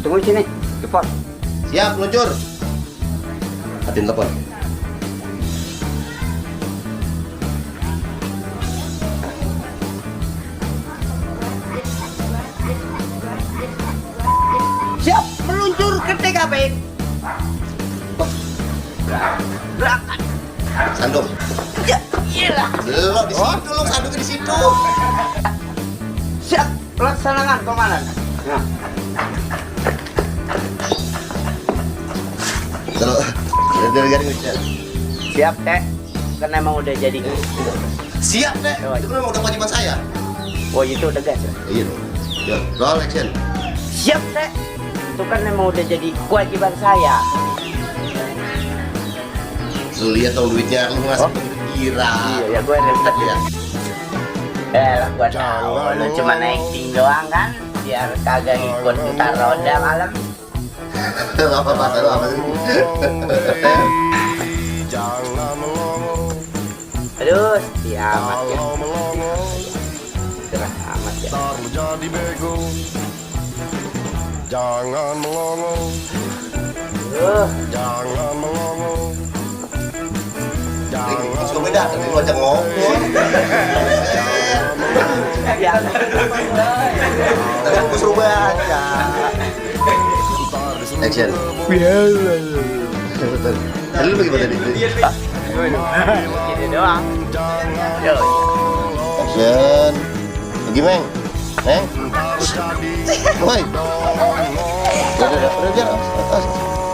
Tunggu sini, cepat. Siap, meluncur. Hatiin telepon. Siap, meluncur ke TKP. Berangkat. Sandung. Ya, iyalah. Lo di situ, lo sandungnya di situ. Siap, laksanakan komandan. Nah. Terus, dari garing. Siap, Teh. Kan emang udah jadi. Siap, Dek. Oh, Itu kan emang udah kewajiban saya. Oh, itu udah gas ya? Iya dong. Ya, roll action. Siap, Teh. Itu kan emang udah jadi kewajiban saya. Lu lihat dong duitnya, lu ngasih kira. Iya, ya gue ribet ya. Lah, gue tahu lu cuma acting doang kan, biar kagak ikut ntar roda malam. Apa bahasa lu apa sih? Aduh, setia amat ya. Cerah amat ya. Jangan melongo, jangan melongo, Terus gue beda, tapi lu ajak ngomong. Ya. Tadi aku suruh baca. Action. Tadi lu bagaimana tadi? Gitu doang. Yo. Action. Lagi Meng. Meng. Woi. Udah biar.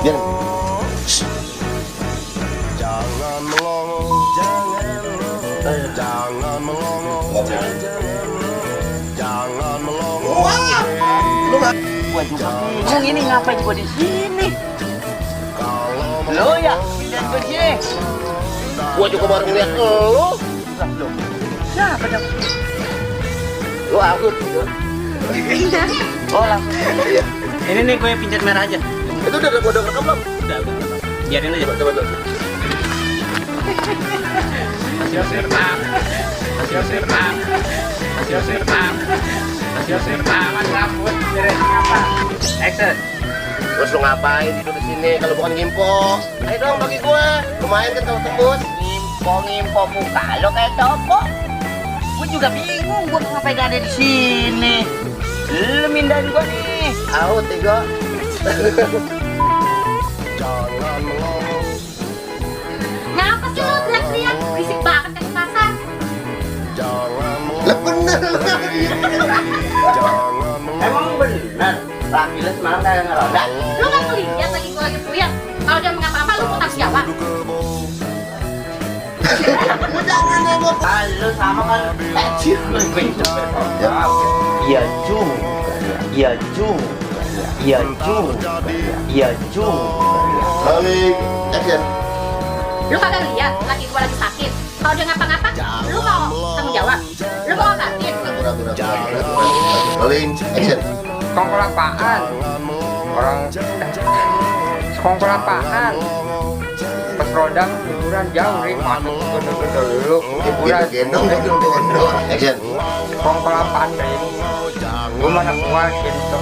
Biar. jangan melongo, jangan melongo, jangan melongo. Lu nggak? Gua juga bingung ini ngapain gua di sini. Lo ya, pindah ke sini. Gua juga baru ngeliat lu. Lah, lo. Siapa dong? Lo aku tuh. Oh, langsung. Ini nih gue pincat merah aja. Itu udah gua denger belum? Udah. Biarin aja. Coba. Hasil serta. Rambut beres apa? Action. Terus lu ngapain tidur di sini kalau bukan ngimpo? Ayo dong bagi gue. Lumayan kan kalau tembus. Ngimpo muka lo kayak copok. Gue juga bingung gue ngapain ada di sini. Lu mindahin gue nih. Au tiga. Jangan melongo, Ngapa sih lo teriak-teriak? Berisik banget kan di pasar. jangan melongo, Lah bener. jangan melongo. Emang bener. Laki lu semalam kagak ngeroda. Lo gak ngeliat lagi gue lagi puyeng. Kalau dia mengapa-apa lo mau tanggung jawab. Jangan nengok. Lu sama kan. Iya juga. Iya juga. Iya juga. Iya juga. Balik. Action. Lo kagak lihat lagi gue lagi sakit. Kalau dia ngapa-ngapa, lo mau tanggung jawab. Lo mau obatin. Balik. Action. Sekongkol apaan? Orang sekongkol apaan? Pas rodang hiburan jauh nih masuk ke dulu hiburan Gendong. Action. sekongkol apaan kayak ini? Gue mana kuat gitu.